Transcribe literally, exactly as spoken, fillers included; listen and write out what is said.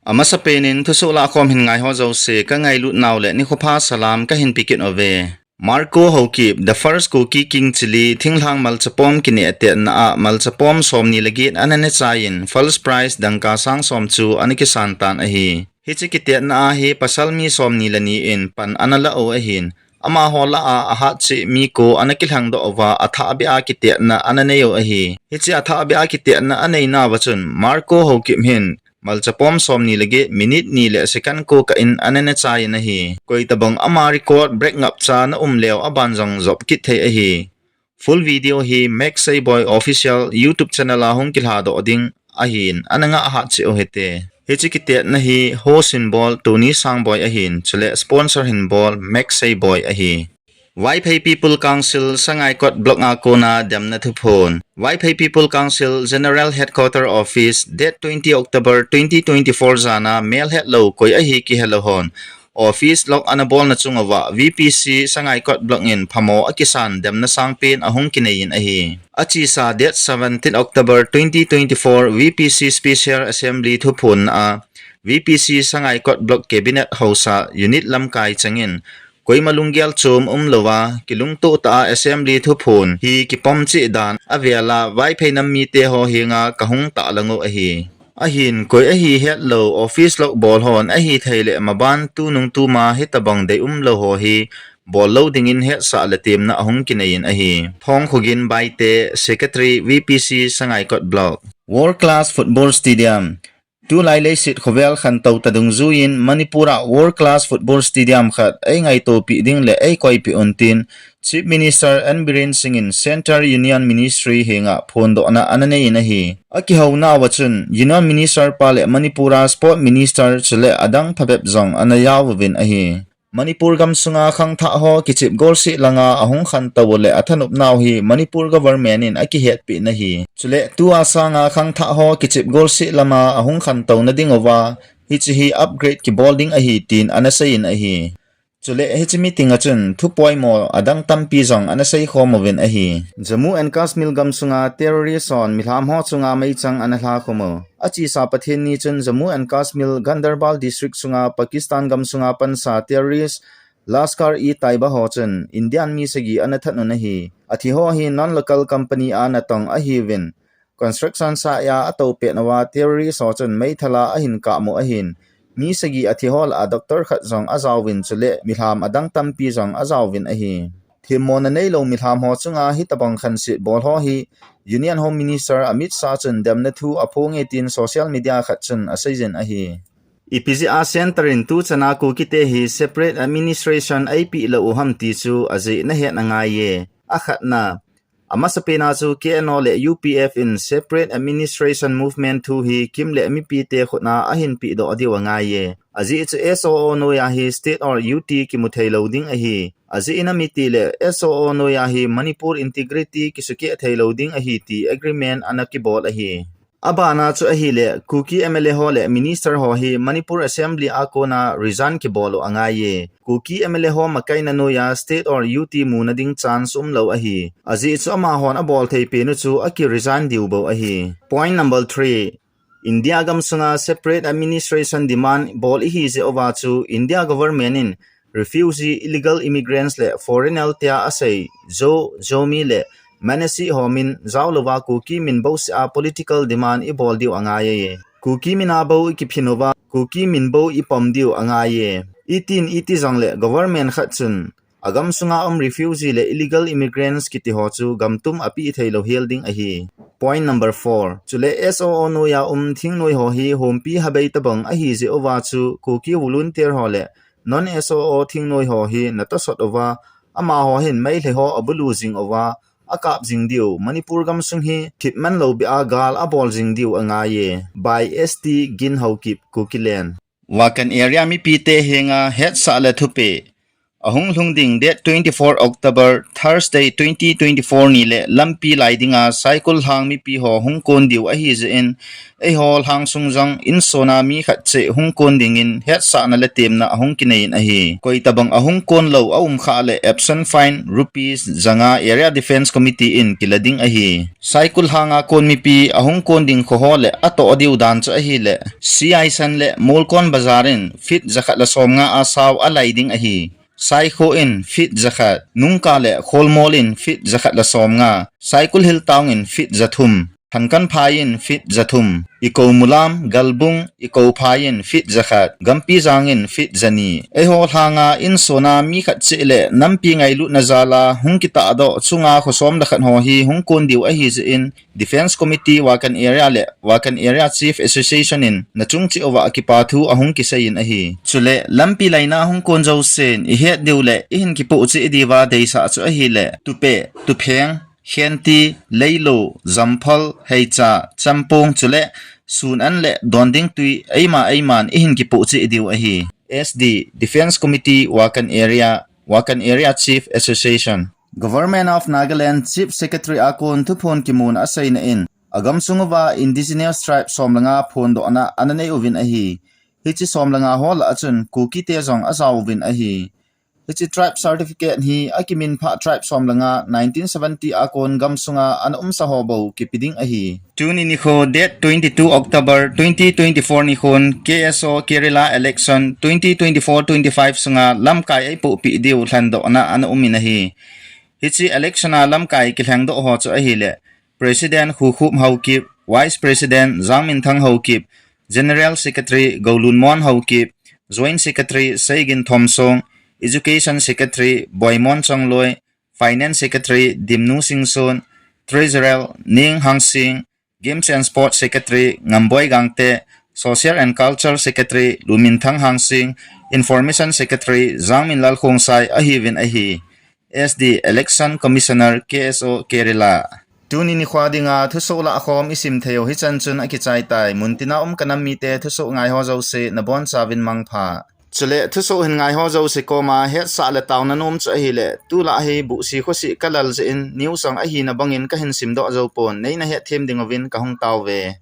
Amasapen in thusoh lahkhom hin ngaiho jouse kangailut nau le nikho pha salam kahin pekit uve. Marco Haokip, the first Kuki King Chilli, thinglhang malchapom kinehtetna a malchapom somni le get ana nechai in first prize dangka sang som chu ana kisan tan ahi. Hiche kitetna a hi pasal mi somni le ni in pan ana la u ahin, amaho lah a ahat cheh mi ko ana kilhangdoh uva athah beh a kitetna ana nei u ahi. Hiche athah beh a kitetna anei nauva chun Marco Haokip hin malchapom somni le get minute ni le second ko kah in ana nechai in ahi. Koitabang ama record break ngapcha na um leu aban jong jop kit thei ahi. Full video hi Max Seiboi Official YouTube channel a hung kilhadoh ding ahin, ana ngah hat cheh u hite. Hiche kitetna hi host hin bol Tony Sangboi ahin, chule sponsor hin bol Max Seiboi ahi. Vaiphei People Council Sangaikot Block a kona demna thuphon. Vaiphei People Council General Headquarter Office, date twenty October twenty twenty-four jana melhetlou koi ahi kihelou hon office lock ana bolna chung uva V P C Sangaikot Block in phamo akisan demna sangpen ahung kinei in ahi. Achesa date seventeen October twenty twenty-four V P C Special Assembly thuphon a V P C Sangaikot Block Cabinet haosa unit lamkai chengin koima lunggel chom umlouva, kilungtoh tah a assembly thuphon hi kipom cheh dan avela Vaiphei nam mite ho henga kahung tahlang u ahi. Ahin koi ahi hetlou office lock bol hon ahithei le maban tunung tuma hitabang dei umlou ho hi bollou dingin hetsah le temna ahung kinei in ahi. Thongkhogin Baite, Secretary V P C Sangaikot Block. World Class Football Stadium. Tulai leiset khovel khantou ta dungjuiyin Manipur a World Class Football Stadium khat eingaitopi ding le eikoipi un tin Chief Minister N Biren Singh in Central Union Ministry henga phondohna ana nei in ahi. Akihou nauva chun Union Minister pa le Manipur a Sport Minister chule adang phabep jong ana jaovin ahi. Manipur gamsunga khangthah ho kichep golseh langa ahung khantou u le athanop nau hi Manipur government in akihetpeh na ahi. Chule tua sanga khangthah ho kichep golseh lama ahung khantou na dinguva hiche hi upgrade kibol ding ahi tin ana seiyin ahi. Chule hiche meeting a chun thupoimo adang tampi jong ana seikhom uvin ahi. Jammu and Kashmir gamsunga terrorist hon milham ho chunga meichang ana lhakhum u. Achesa Pathen ni chun Jammu and Kashmir Ganderbal District sunga Pakistan gamsunga pansa terrorist Lashkar-e-Taiba ho chun Indian mi sagi ana that un ahi. Athi ho hi non-local company a natong ahiuvin, construction site a atoupet nauva terrorist ho chun meithal a ahin kap u ahin, mi sagi athi ho lah a doctor khat jong ajaovin chule milham adang tampi jong ajaovin ahi. Themmona neilou milham ho chunga hitabang khanset bol ho hi Union Home Minister Amit Shah chun demna thu aphonge tin social media khat chun aseijin ahi. Ipi jeh a Centre in tuchana Kukite hi separate administration eipeh lou u ham ti chu ajeh nahet angaiye. Akhatna, amasapena chu K N O le U P F in separate administration movement thu hi Kim le mipite khutna ahin pehdoh diu angaiye. Ajeh chu S O O noiya hi state or U T kimu theilou ding ahi. Ajeh in amiti le S O O noiya hi Manipur integrity kisukeh theilou ding ahi ti agreement ana kibol ahi. Abana chu ahile, Kuki M L A ho le minister ho hi Manipur Assembly a kona resign kibol u angaiye. Kuki M L A ho makaina noiya state or U T muna ding chance umlou ahi. Ajeh chu amahon abol thei penu chu aki resign diu bou ahi. Point number three. India gamsunga separate administration demand bol ihi jeh uva chu India government in refugee, illegal immigrants le foreigner tia asei Zo, Zomi le Manasi ho min jaolouva Kuki min bouseh a political demand ibol diu angaiye. Kuki mina bou ikiphin uva Kuki min bou ipom diu angaiye. Itin iti jongle government khat chun agamsunga um refugee le illegal immigrants kiti ho chu gamtum apeh theilou hel ding ahi. Point number four. Chule S O O noiya um thingnoi ho hi hompi habei tabang ahi jeh uva chu Kuki volunteer ho le non S O O thingnoi ho hi natosot uva, amaho hin Meitei ho abulu jing uva, akap jing diu, Manipur gamsung hi thip manlou beh a gal abol jing diu angaiye. By S T Ginhaokip, Kukiland. Wakan area mipite henga hetsah le thupeh. Ahung lhung ding date twenty-four October, Thursday twenty twenty-four ni le lampi lai dinga Saikul lhang mipi ho hung kon diu ahi jeh in, eiho lhang sung jong insona mi khat cheh hung kon dingin hetsahna le temna ahung kinei in ahi. Koitabang ahung kon lou aum khah le absent fine rupees janga Area Defence Committee in kila ding ahi. Saikul lhanga kon mipi ahung kon ding kho ho le atoh diu dan chu ahile, Siaishan le Molkon Bazar in feet jakhat le somnga a sao alai ding ahi. Saikho in feet jakhat, Nungka le Kholmol in feet jakhat le somnga, Saikul Hill Town in feet jathum, Thankanphai in feet jathum, Ikou Mulam, Galbung, Ikou Phai in feet jakhat, Gampijang in feet jani. Eiho lhanga insona mi khat cheh le nampi ngailutna jala hung kitahdoh chunga khosom le khat ho hi hung kon diu ahi jeh in, Defence Committee Wakan Area le Wakan Area Chief Association in nachung cheh uva kipa thu ahung kisei in ahi. Chule lampi laina hung kon jousen ihet diu le ihin kipoh cheh diuva deisah chu ahile, Tupe, Tupheng, Khenti, Leilo, Jamphal, Heicha, Champong chule Sun an le Donding tui eima eiman ihin kipoh cheh diu ahi. S D, Defence Committee Wakan Area, Wakan Area Chief Association. Government of Nagaland Chief Secretary a kon thuphon kimun aseina in, agamsung uva Indigenous Tribe som le nga phondohna ana nei uvin ahi. Hiche som le nga ho lah a chun Kuki te jong ajao uvin ahi. Hiche tribe certificate hi akiminphah tribe som le nga nineteen seventy a kon gamsunga ana umsa ho bou kipe ding ahi. Tuni nikho date twenty-two October twenty twenty-four nikhon K S O Kerala election twenty twenty-four twenty-five sunga lamkai eipohpeh diu lhendohna ana um in ahi. Hiche election a lamkai kilhengdoh ho chu ahile, President Khukhup Haokip, Vice President Jangminthang Haokip, General Secretary Goulunmon Haokip, Joint Secretary Seigin Thomsong, Education Secretary Boimon Chongloi, Finance Secretary Dimnu Singson, Treasurer Ning Hangsing, Games and Sports Secretary Ngamboi Gangte, Social and Culture Secretary Luminthang Hangsing, Information Secretary Jangminlal Khongsai ahiuvin ahi. S D Election Commissioner K S O Kerala. Tuni nikho dinga thusoh lahkhom isim theiu hichan chun akichai tai. Muntina um kanam mite thusoh ngaiho jouse nabonchauvin mangpha. Chule thusoh hin ngaiho jouse koma hetsah le taona nom chu ahile, tulai hi buhsi khosi kalal jeh in news jong ahina bangin kahin simdoh joupon, neina hetthem dinguvin kahung taove.